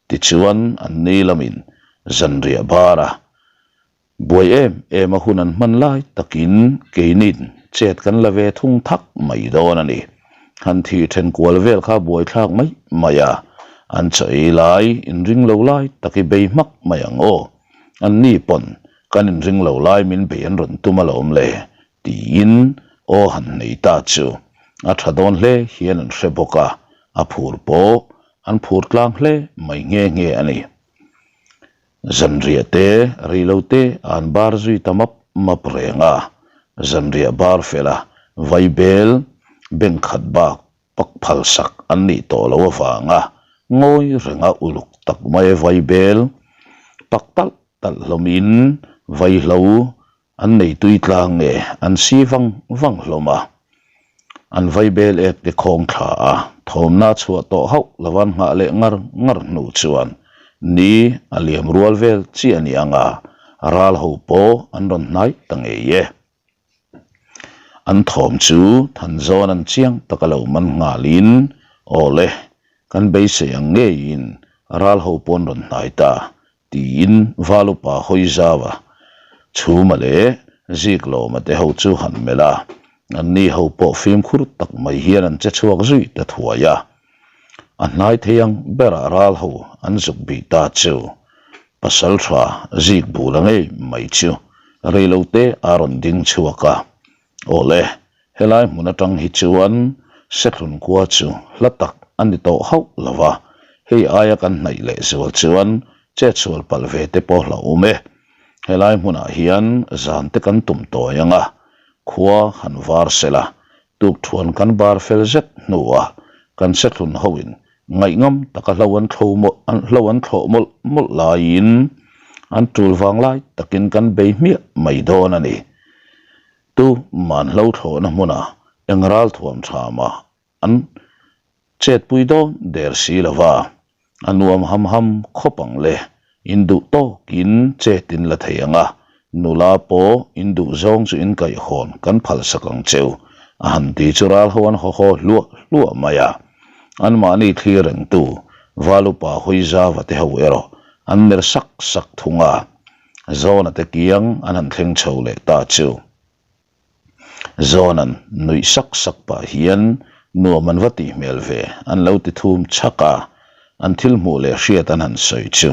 tichuan an ni lamin zanriah bar a Buai em em a hun an hman lai takin keinin chet kan la ve thung thak mai dawn a ni. Han thih then kual vel kha buaithlak mai mai a, an chaw ei lai inring lo lai tak i bei hmak mai ang aw. An ni pawn kan inring lo lai min bei an rawn tum alawm le tiin aw han nei ta chu a tha dawn hle hian an hre bawk a, a phur pawh an phur tlang hle mai nghe nghe a ni. Zanriah te, reilo te an bar zui ta map map reng a, zanriah bar fela vaibel beng khat bak pak phal sak an nih tawh loh avanga ngawi renga uluk tak mai vaibel pak talh talh hlawmin vaihlo An nei tui tlang nge an si vang vang hlawm a, an vaibel ek te khawng thla a, thawmna chhuah tawh hauh lova an nghah leh ngar ngar hnu chuan ni a liam rual vel chiah a ni ang a, ral ho pawh an rawn hnai ta ngei e. An thawm chu Thanzawn an chiang taka lo man nghalin, Aw le, kan beisei ang ngeiin ral ho pawh an rawn hnai ta, Tiin Valupa hawi zau a, Chhuma leh Ziklawma te ho chu han melh a, anni ho pawh fimkhur tak mai hian an che chhuak zui ta thuai a. A hnai thei ang berah ral ho an zuk bih ta chu pasal tha zik bula ngei mai chu reilote a rawn ding chhuak a, Awle, helai hmun atang hi chuan Sethlun khua chu hla tak a ni tawh hauh lo va, hei aia kan hnaih leh zual chuan chetsual palh ve te pawh hlauhawm e. Helai hmunah hian zan te kan tum tawi ang a, khua han var sela, tukthuan kan bar fel zet hnuah kan Sethlun hoin Ngaihngam taka hlo an thlo mawlh an hlo an thlawh mawlh mawlh laiin an tul vang lai takin kan bei hmiah mai dawn a ni. Tu man hlo thlawhna hmuna eng ral thuam tha mah an chetpui dawn der si lova, a nuam ham ham khawp ang le. In duh tawkin chet in la thei ang a, nula pawh in duh zawng chu in kaihhawn kan phalsak ang cheu, a han ti chu ral ho an haw haw hluah hluah mai a. Anmahni thlir rengtu Valupa Huizava te ho erawh an ner sak sak thung a, Zawna te kiang an han thleng chho leh ta chu. Zawnan nuih sak sak pah hian nuam an va tih hmel ve an lo ti thum chhak a, an thil hmuh leh hriat an han sawi chu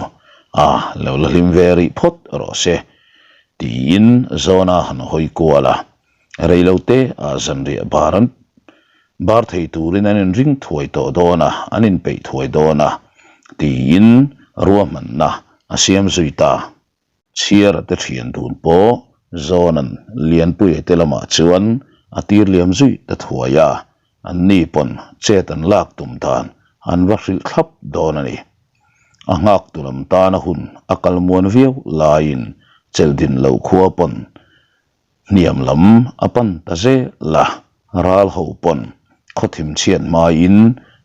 a lo la hlim ve rih phawt rawh se tiin Zawna han hawi kual a, reilote ah zanriah bar an bar thei turin an inring thuai tawh dawn a, an inpeih thuai dawn a tiin ruahmanna a siam zui ta. Chhiara te thian dun pawh Zawnan Lianpuia te lamah chuan a tir liam zui ta thuai a, anni pawn chet an lak tum dan an va hrilh thlap dawn a ni. A nghaktu lam tana hun a kal muan viau laiin chelh din loh khua pawn Hniam lam a pan ta zel a, ral ho pawn khawthim chhiat hmaiin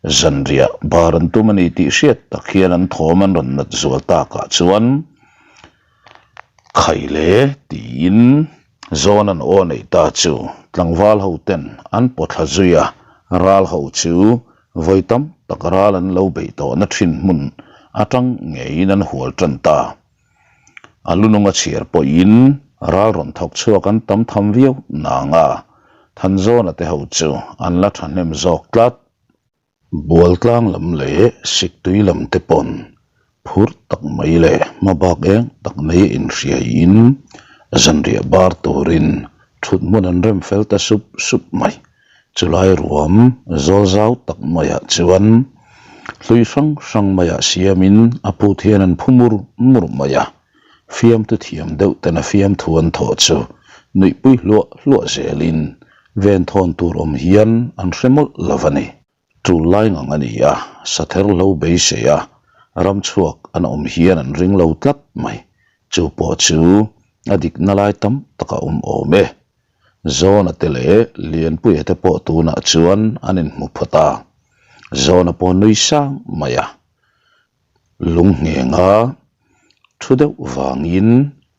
Zanriah bar an tum a ni tih hriat tak hian an thawm an rawn nat zual takah chuan Khai le tiin zawn an aw neih ta chu tlangval ho ten an pawthla zui a, ral ho chu vawi tam tak ral an lo beih tawhna thin hmun atang ngeiin an hual tan ta. A lunung a chhiar pawhin ral rawn thawk chhuak an tam tham viau nang a, Thanzawna te ho chu an la thahnem zawk tlat. Bualtlang lam leh Siktui lam te pawn phur tak mai leh hmabak eng tak mai inhriaiin zanriah bar turin thut hmun an rem fel ta sup sup mai. Chulai ruam zawl zau tak maiah chuan hlui hrang hrang maiah siamin a phut hian an phu mur mur mai a, fiamtu thiam deuh ten a fiamthu an thawh chu nuihpui hluah hluah zelin venthawn tur awm hian an hre mawlh lo a ni. Tul lai ngang a ni a, sather hlo beisei a, ram chhuak an awm hian an ring lo tlat mai. Chu pawh chu a dikna lai tam tak a awm awm e. Zawna te leh Lianpuia te pawh tunah chuan an inhmu phawt a, Zawna pawh nui sang mai a. Lungnghenga thu deuh vangin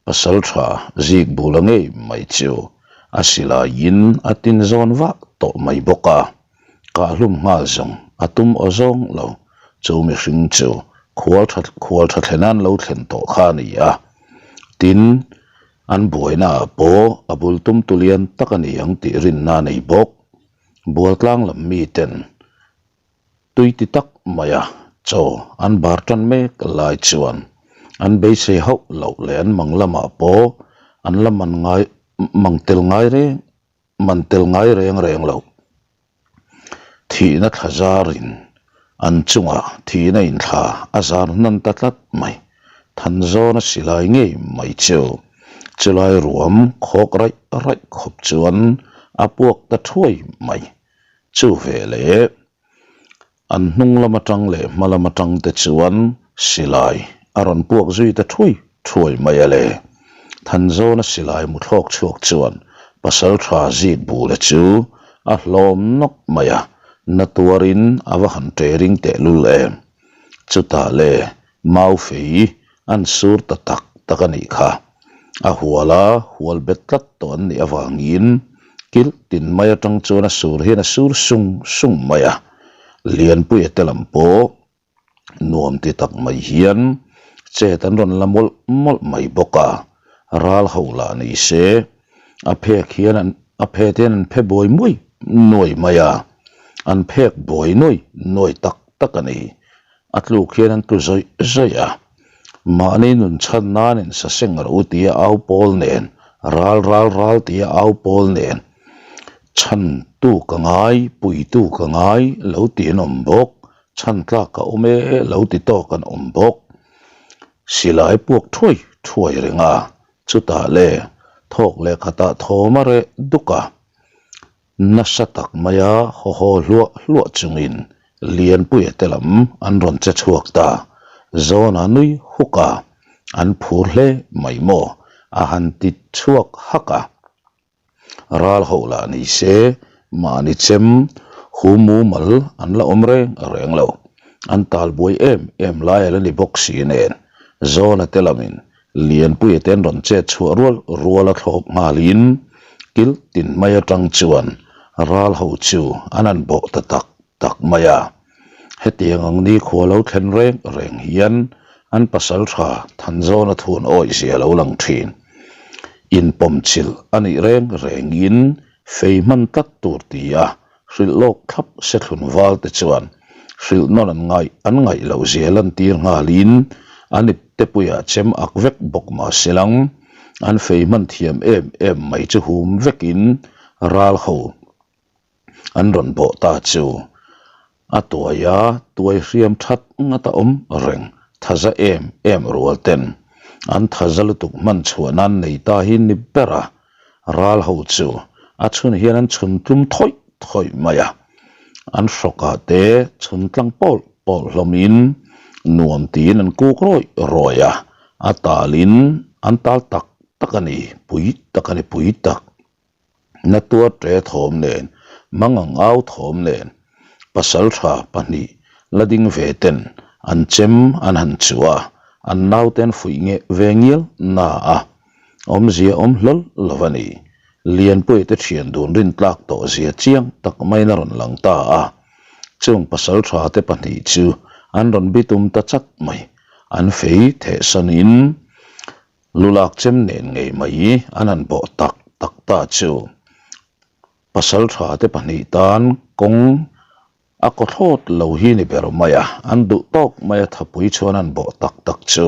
pasal tha zik bula ngei mai chu a silaiin a tin zawn vah tawh mai bawk a, kahhlum nghal zawng a tum aw zawng lo. Chu mihring chu khual tha khual tha thlen an lo thlen tawh kha a ni a, tin an buaina ah pawh a bul tum tu lian tak a ni ang tih rinna a nei bawk. Bualtlang lam miten Tui ti tak maia chaw an bar tan mek lai chuan an beisei hauh loh leh an mang lamah pawh an la man ngai mang tel ngai reng man tel ngai reng reng loh. Thihna thla zarin an chungah thihna inthla a zar hnan ta tlat mai. Thanzawna silai ngei mai chu chulai ruam khawk raih raih khawp chuan a puak ta thuai mai. Chu veleh an hnung lam atang leh hma lam atang te chuan silai a rawn puak zui ta thuai thuai mai a le. Thanzawna silai mu thlawk chhuak chuan pasaltha zik bula chu a hlawm nawk mai a, na tuarin a va han ṭe ring tehlul em. Chutah le mau fei An sur ta tak tak a nih kha. A hual a, hual bet tlat tawh an nih avangin kilh tin mai atang chuan a sur hian a sur sung sung mai a. Lianpuia te lam pawh nuam ti tak mai hian chet an rawn la mawlh mawlh mai bawk a, ral ho lah ni se a phek hian an a phet hian an phe buai muai nuai mai a, an phek buai nuai nuai tak tak a ni. A tluk hian an tlu zawih zawih a, mahni nun chhan nan in saseng ro tia au pawl nen, ral ral ral tia au pawl nen, chhan tu ka ngai, pui tu ka ngai lo ti an awm bawk, chhan tlak ka awm e lo ti tawk an awm bawk. Silai puak thuai thuai reng a, chutah le thawk leh khatah thawm a reh duk a. Nasa tak maia haw haw hluah hluah chungin Lianpuia te lam an rawn che chhuak ta. Zawna nui huk a, an phur hle mai maw? A han ti chhuak hak a. Ral ho lah ni se, mahni chem hu mumal an la awm reng reng lo. An tal buai em em lai a la ni bawk si nen, Zawna te lamin Lianpuia te an rawn chet chhuah rual rual a thlawp nghalin kil tin mai atang chuan ral ho chu an han bawh ta tak tak mai a. Hetiang ang nikhua lo thlen reng reng hian an pasal tha Thanzawna thun awih zia lo lang thin. Inpawmchilh a nih reng rengin fei hman tlat tur ti a Hrilh lawk thlap Sethlun val te chuan hrilh nawn an ngaih an ngaih loh zia lantir nghalin an ipte puiah chem ak vek bawk mah se lang an fei hman thiam em em mai chu hum vekin ral ho an rawn bawh ta chu a tuaia tuai hriam that ngat a awm reng thaza em em rual ten an thaza lutuk hman chhuah nan nei ta hi ni ber a. Ral ho chu a chhun hian an chhun tlum thawih thawih mai a, an hrawkah te chhun tlang pawlh pawlh hlawmin nuam tiin an kuk rawih rawih a, a talin an tal tak tak a ni, pui tak a ni pui tak. Na tuar ṭe thawm nen, mangang au thawm nen. Pasaltha pahnih la ding ve ten an chem an han chuh a, an naute an fuih nge ve ngial na a, awmzia awm hlawl lo a ni. Lianpuia te thian dun rintlak tawh zia chiang tak maiin a rawn lang ta a, chung pasaltha te pahnih chu an rawn bitum ta chat mai. An fei thehsanin lulak chem nen ngei mai an han bawh tak tak ta chu. Pasaltha te pahnih tan kawng a kaw thlawt lo hi ni ber mai a, an duh tawk mai a thapui chuan an bawh tak tak chu.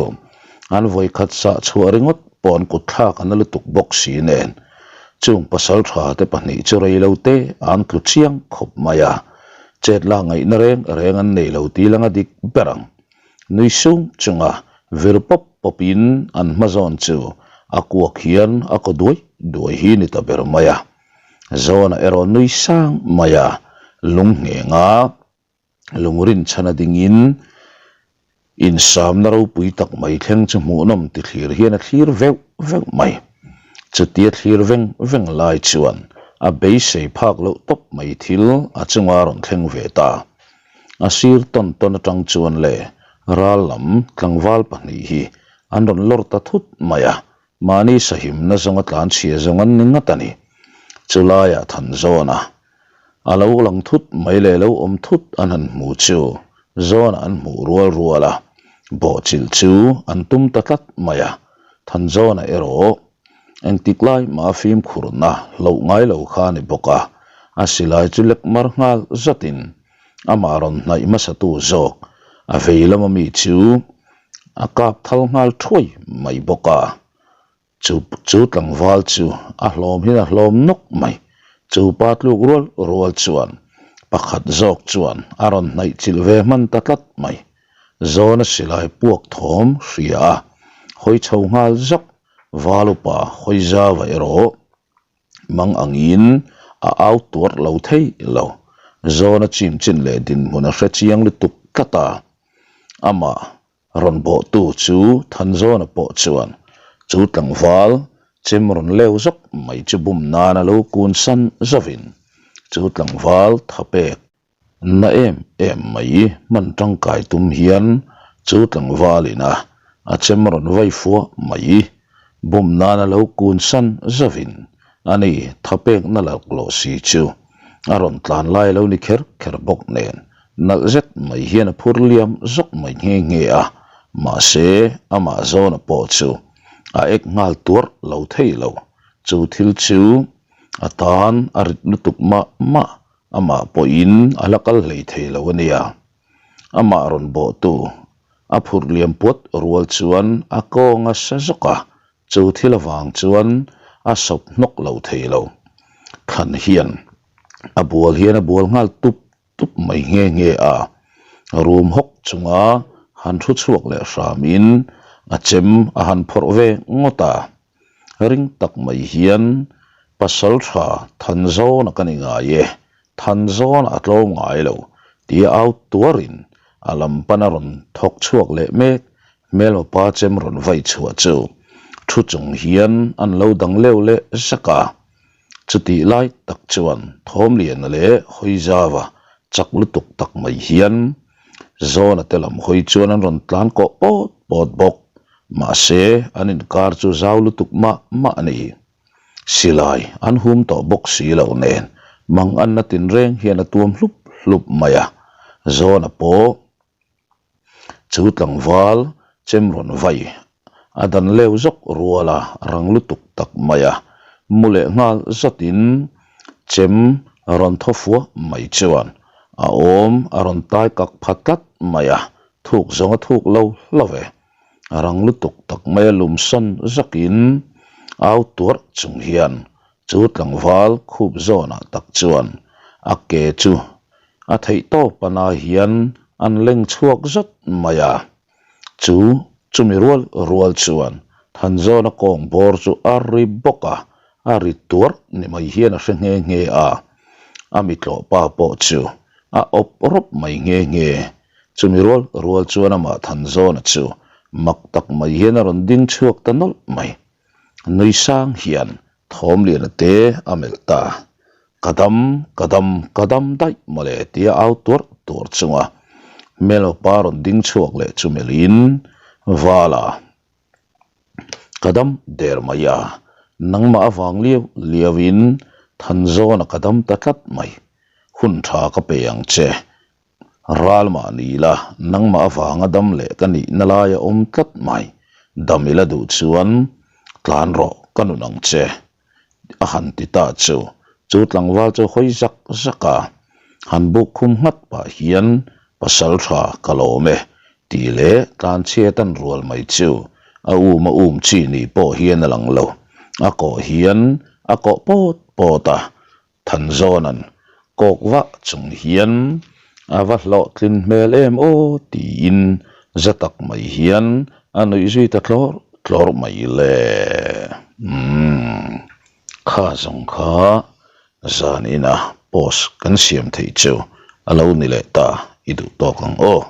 An vawikhat sah chhuah ringawt pawh an kut thlak a na lutuk bawk si nen. Chung pasaltha te pahnih chu rei lo te an tlu chiang khawp mai a, chet lak ngaihna reng reng an nei lo tih lang a dik ber ang. Nui sung chunga vir pawp pawpin an hma zawn chu a kuak hian a kaw duai duai hi ni ta ber mai a. Zawna erawh nui sang mai a, lung nghenga lung rinchhan a dingin insamna ropui tak mai thleng chu hmuhnawm ti thlir hian a thlir veuh veuh mai. Chutia thlir veng veng lai chuan a beisei phak loh tawp mai thil a chunga rawn thleng ve ta. A sir tawn tawn atang chuan le ral lam tlangval pahnih hi an rawn lawr ta thut mai a, Mahni sahimna zawnga tlanchhia zawng an ni ngat a ni. Chu laiah Thanzawna a lo lang thut mai leh lo awm thut an han hmu chu Zawna an hmuh rual rual a, bawhchilh chu an tum ta tlat mai a. Thanzawna erawh engtik lai mah fimkhurna hlauh ngai lo kha a ni bawk a, a silai chu lek mar nghal zatin amah rawn hnaih hmasatu zawk a vei lama mi chu A kap thal nghal thuai mai bawk a, chu chu tlangval chu a hlawm hian a hlawm nawk mai. Chu pa tluk rual rual chuan pakhat zawk chuan a rawn hnaih chilh ve hman ta tlat mai. Zawna silai puak thawm hria a, hawi chho nghal zak Valupa hawi zauva erawh Mang angin a au tuar lo thei lo. Zawna chim chin leh dinhmun a hre chiang lutuk tlat a. Amah rawn bawhtu chu Thanzawna pawh chuan chu tlangval chem rawn leu zawk mai chu bum nan a lo kun san zawin chu tlangval thapek Na em em mai hman tangkai tum hian chu tlangval ina a chem rawn vai fua mai. Bum nana lo kun san zauhin ani thapekna laklawh si chu a rawn tlan lai lo ni kher kher bawk nen nalh zet mai hian a phur liam zawk mai nghe nghe a, mahse amah zawna pawh chu a ek nghal tuarh lo thei lo. Chu thil chu a tan a rit lutuk mah mah. Amah pawhin a la kal hlei thei lo a nia. Amah rawn bawhtu a phurh liam puat rual chuan a kawng a sa zawk a, chu thil avang chuan a sawp hnawk lo thei lo. Thlan hian a bual hian a bual nghal tup tup mai nghe nghe a, rum hawk chunga han thu chhuak leh hramin a chem a han phawrh ve ngawt a. Ring tak mai hian pasal tha Thanzawna ka ni ngai e, Thanzawna a tlawm ngai lo tia au tuarin a lam pan a rawn thawk chhuak leh mek hmelmapa chem rawn vai chhuah chu thu chung hian an lo dang leu leh zak a. Chutih lai tak chuan Thawmliana leh Hawizava chak lutuk tak mai hian Zawna te lam hawi chuan an rawn tlan kawh pawt pawt bawk. Mahse, an inkar chu zau lutuk mah mah a ni. Silai an hum tawh bawk si lo nen manganna tinreng hian a tuam hlup hlup mai a. Zawna pawh chu tlangval chem rawn vai a dan leu zawk rual a rang lutuk tak mai a, mu leh nghal zatin chem rawn thaw fuah mai chuan a awm a rawn tai kak pha tlat mai a, thuk zawng a thuk lo hlo ve. A rang lutuk tak mai a lum sawn zakin au tuarh chung hian chu tlangval khup zawnah tak chuan a ke chu a theih tawp a na hian an leng chhuak zat mai a. Chu chumi rual rual chuan Thanzawna kawng bawr chu a ri bawk a, a ri tuarh ni mai hian a hre nghe nghe a. A mitlawh pa pawh chu a awp rawp mai nghe nghe. Chumi rual rual chuan amah Thanzawna chu mak tak mai hian a rawn ding chhuak ta nawlh mai. Nui sang hian Thawmliana te a melh ta. Ka dam, ka dam, ka dam daih mawle tia au tuarh tuarh chunga hmelpa rawn ding chhuak leh chu melhin Vala ka dam der mai a, nangmah avang liau liauin Thanzawna ka dam ta tlat mai, hun tha ka pe ang che Ral mah ni la, nangmah avanga dam leh ka nihna lai a awm tlat mai. Dam ila duh chuan tlan rawh ka nun ang che, a han ti ta chu. Chu tlangval chu hawi zak zak a, han buk khum nghat pah hian pasal tha ka lawm e tih leh tlanchhiat an rual mai chu a um a um chi ni pawh hian a lang lo. A kawh hian a kawh pawt pawt a, Thanzawna'n kawk vah chung hian a va hlawhtlin hmel em aw tiin za tak mai hian a nuih zui ta tlawr tlawr mai le. Umm kha zawng kha zan ina post kan siam theih chu a lo ni leh ta i duh tawk ang aw.